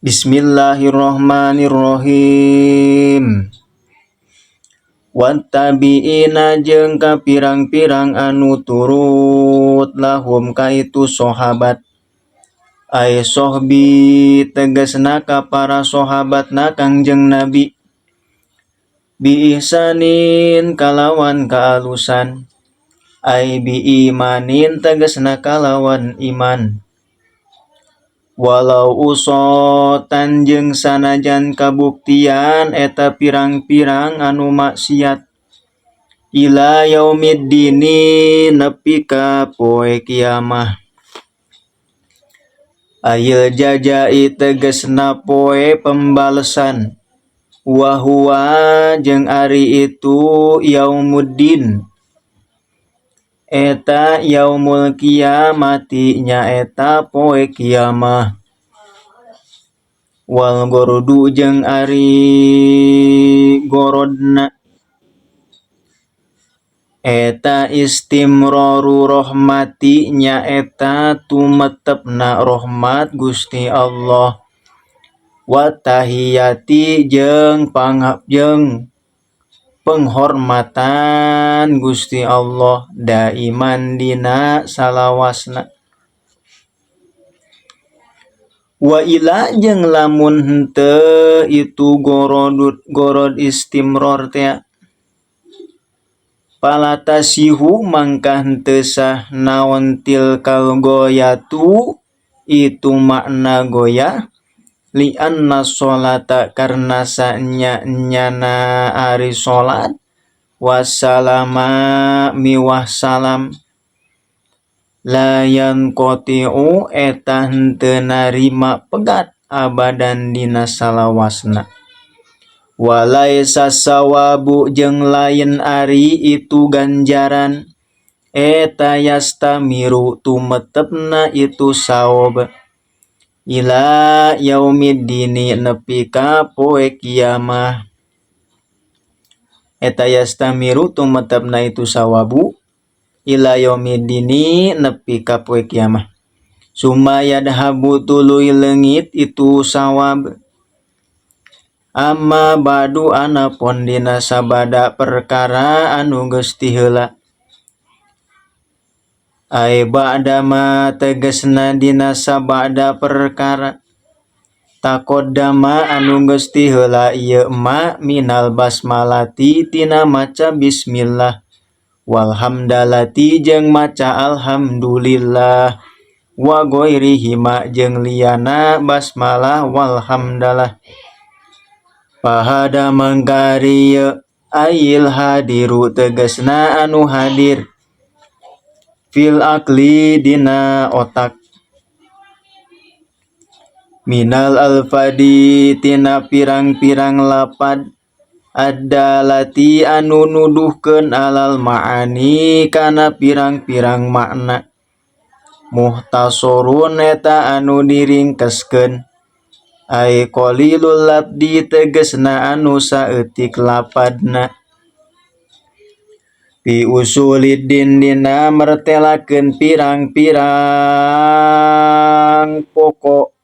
Bismillahirrahmanirrahim. Wattabi'ina jeung ka pirang-pirang anu turut lahum ka itu sahabat ay sohbi tegasna ka para sahabatna Kangjeng Nabi bi ihsanin kalawan kaalusan ay bi imanin tegasna kalawan iman. Walau usotan jeung sanajan kabuktian eta pirang-pirang anu maksiat ila yaumiddini nepi ka poe kiamah. Ayil jajai tegasna poe pembalesan wa huwa jeung ari itu yaumuddin eta yaumul kiamati nyaeta poe kiamah. Wal gorodu jeung ari gorodna eta istimroru rohmati nyaeta tumetepna rohmat Gusti Allah wa tahiyati jeung penghormatan Gusti Allah daiman dina salawasna. Wa ila jeung lamun henteu itu gorod istimror teh palatasihu mangka henteu sah naon tilkal goyatu itu makna goyah li anna sholata karena sanya-nyana ari salat wassalama miwah salam la yanqati'u eta henteu narima pegat abadan dina salawasna. Walaisa sawabu jeung lain ari itu ganjaran eta yastamiru tumetepna itu saob ila yaumiddini nepi ka poe kiamah. Eta yastamiru tumetepna itu sawabu ila yaumiddini nepi ka poe kiamah. Summa yadhabu tuluy leungit itu sawab. Amma ba'du anapun dina sabada perkara anu geus tiheula. Ai ba'dama tegasna dina sabada perkara taqaddama anu geus tiheula ieu ma minal basmalati tina maca bismillah walhamdalati jeung maca alhamdulillah wa ghairihima jeung liyana basmalah walhamdalah. Pahada mangkari ayil hadiru tegasna anu hadir fil akli dina otak minal alfadi tina pirang-pirang lapad adalati anu nuduhkeun alal ma'ani kana pirang-pirang makna muhtasorun eta anu diringkeskeun ai qalilul labdi tegasna anu saeutik lapadna. Fi usuliddin dina mertelakeun pirang-pirang pokok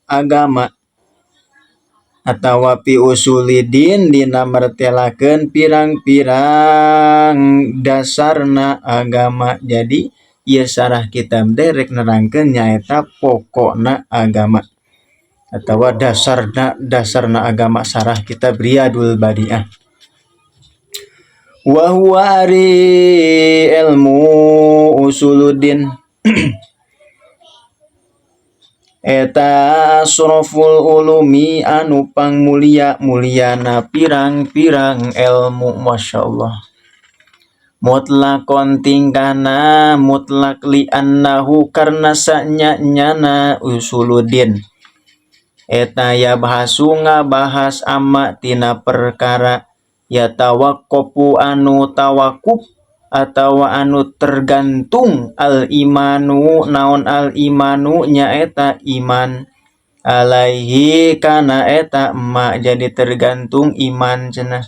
agama atawa fi usulidin dina mertelakeun pirang-pirang dasarna agama. Jadi ieu sarah kitab teh rek nerangkeun nyaeta pokokna agama atawa dasarna agama sarah kitab Riyadul Badiah. Wa huwa ari ilmu usuluddin eta asroful ulumi anu pangmulia muliana pirang-pirang ilmu. Masyaallah. Mutlakon tingkahna mutlak li annahu karna sanya-nyana usuluddin eta yabhasu ngabahas amma tina perkara yatawaqqafu anu tawakuf atawa anu tergantung al imanu naon al imanu nyaeta iman alaihi kana eta ma jadi tergantung iman cenah.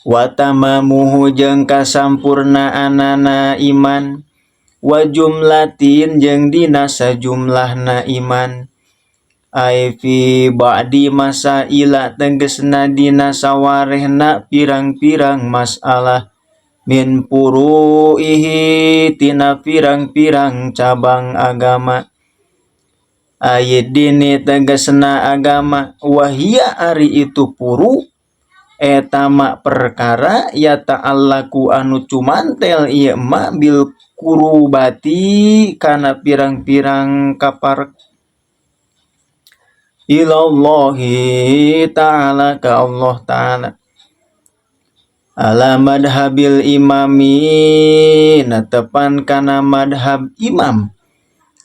Wa tamamuhu jeung kasampurnaanana iman Wa jumlatin jeung dina sajumlahna iman. Ai fi ba'di masaila tegesna dina sawarehna pirang-pirang masalah min puru'ihi tina pirang-pirang cabang agama. Ayat dini tegesna agama wahia ari itu puru eta ma perkara ya ta'allaku anu cumantel ieu ma bil kurubati kana pirang-pirang kaparek ilallahi ta'ala ka Allah ta'ala ala madhabil imami netepan kana madhab imam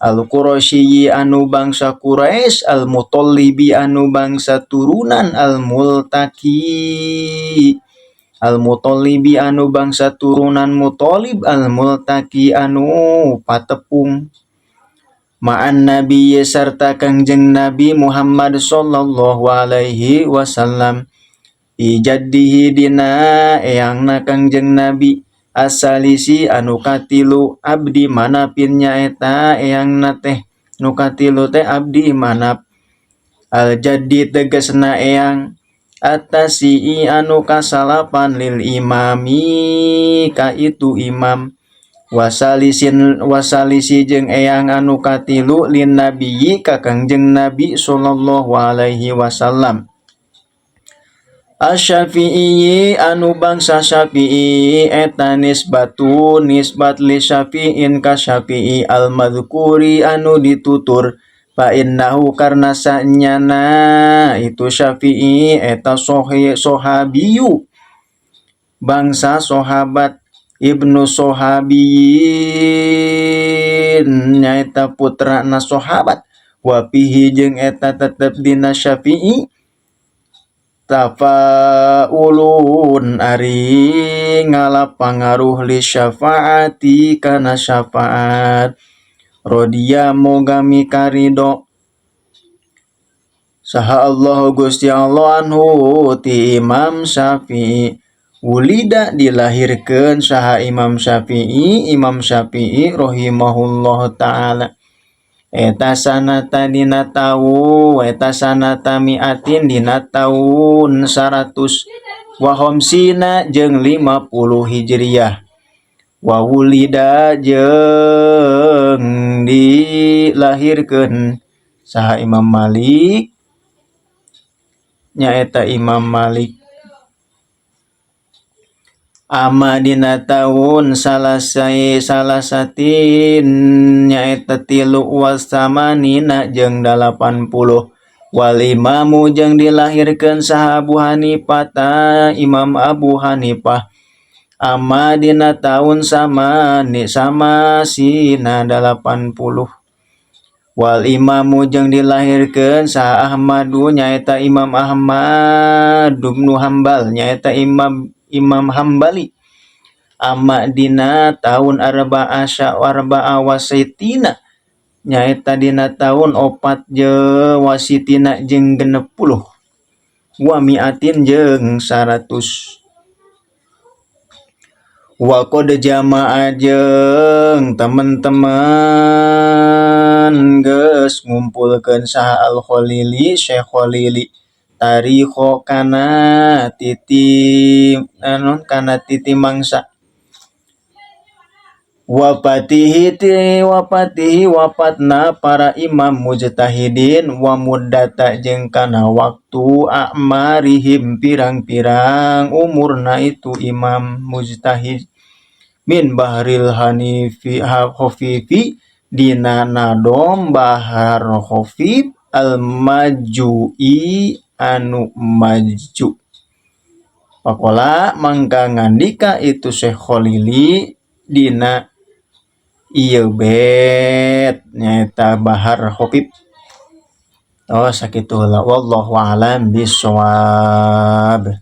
al-Quraisyi anu bangsa Quraisy al-Muttalibi anu bangsa turunan al-Multaqi al-Muttalibi anu bangsa turunan Muttalib al-Multaqi anu patepung ma'an nabi sarta Kangjeng Nabi Muhammad sallallahu alaihi wasallam ijaddihi dina eyangna Kangjeng Nabi asalisi anu katilu abdi manapin nyaeta eyangna teh nu katilu teh abdi manap al jaddi tegasna eyang atasi anu kasalapan lil imami ka itu imam wasalisin wasalisi jeung eyang anu katilu lin nabiyyi ka Kangjeng Nabi sallallahu alaihi wasallam. Asy-Syafi'i anu bangsa Syafi'i eta nisbatu nisbat li Syafi'in ka Syafi'i al-madhkuri anu ditutur fa innahu karna sanyana itu Syafi'i eta sohi sohabiyu bangsa sahabat ibnu sohabiyin nyaeta putrana sahabat wa fihi jeung eta tetep dina Syafi'i tafaulun ari ngalap pangaruh li syafaati kana syafaat rodiya moga mikarido saha Allah Gusti Allah anhu ti Imam Syafi'i. Wulida dilahirkeun saha Imam Syafi'i Imam Syafi'i rahimahullah taala eta sanata dina taun eta sanata miatin dina taun 100 wa khamsina jeung 50 Hijriah wa wulida jeung dilahirkeun saha Imam Malik nyaeta Imam Malik ama dina taun salasai salasatin nyaeta tilu wasamanina jeung 80 wal imamu jeung dilahirkeun saha Abu Hanifah ta Imam Abu Hanifah ama dina taun sama ni sama sina 80 wal imamu jeung dilahirkeun saha Ahmadu nyaeta Imam Ahmad bin Hambal nyaeta Imam Imam Hambali ama dina taun arba'a arba'a wasitina nyaeta dina taun opat je wasitina jeung 60 wa miatin jeung 100 wa qad jama'a jeung teman-teman geus ngumpulkeun saha Al-Khalili Syekh Khalili tarikho kana titi anu kana titi mangsa wafatihi ti wafatihi wafatna para imam mujtahidin wa muddata jeung kana waktu a'marihim pirang-pirang umurna itu imam mujtahid min bahril hanifi khafifi dina nadom bahar khafif al majui anu maju. Pakola mangka ngandika itu Syekh Khalili dina ieu bet nyaeta bahar khafif. Oh sakitu heula wallahu a'lam bissawab.